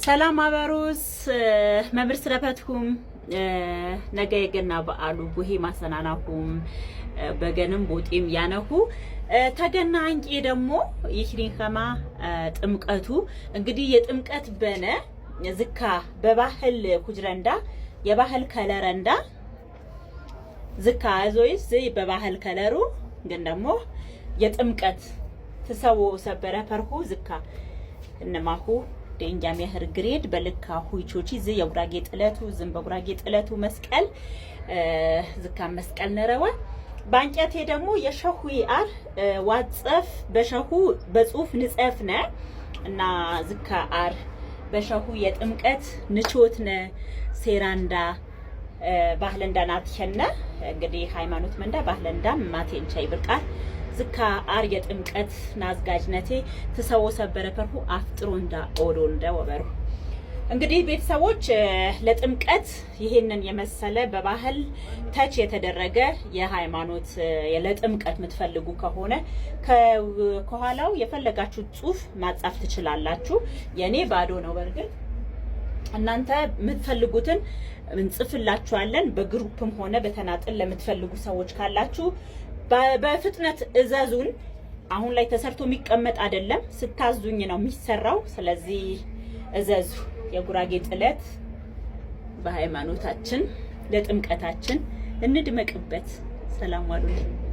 ሰላም አበሩስ መምህር ስለፈትኩም ነገ የገና በዓሉ ቡሄ ማሰናናሁም በገንም ቦጤም ያነሁ ተገና አንቄ ደግሞ ይሽሪን ከማ ጥምቀቱ እንግዲህ የጥምቀት በነ ዝካ በባህል ኩጅረንዳ የባህል ከለረንዳ ዝካ ዞይስ ዘይ በባህል ከለሩ ግን ደግሞ የጥምቀት ትሰው ሰበረ ፈርሁ ዝካ እነማሁ ደንጃም ያህር ግሬድ በልካ ሁይቾቺ ዝ የጉራጌ ጥለቱ ዝም በጉራጌ ጥለቱ መስቀል ዝካ መስቀል ነረወ ባንጨቴ ደግሞ የሸሁ አር ዋጸፍ በሸሁ በጽሁፍ ንጸፍነ እና ዝካ አር በሸሁ የጥምቀት ንቾትነ ሴራንዳ ባህለንዳ ናትሸነ እንግዲህ ሃይማኖት መንዳ ባህለንዳ ማቴንቻ ይብርቃል ዝካ አር የጥምቀት ናዝጋጅነቴ ትሰዎ ሰበረ ፈርሁ አፍጥሮ እንዳ ኦዶ እንደ ወበሩ እንግዲህ ቤተሰቦች ለጥምቀት ይሄንን የመሰለ በባህል ተች የተደረገ የሃይማኖት ለጥምቀት የምትፈልጉ ከሆነ ከኋላው የፈለጋችሁ ጽሁፍ ማጻፍ ትችላላችሁ። የኔ ባዶ ነው። በእርግጥ እናንተ የምትፈልጉትን እንጽፍላችኋለን። በግሩፕም ሆነ በተናጥል ለምትፈልጉ ሰዎች ካላችሁ በፍጥነት እዘዙን። አሁን ላይ ተሰርቶ የሚቀመጥ አይደለም፣ ስታዙኝ ነው የሚሰራው። ስለዚህ እዘዙ። የጉራጌ ጥለት በሃይማኖታችን ለጥምቀታችን እንድመቅበት። ሰላም ዋሉልኝ።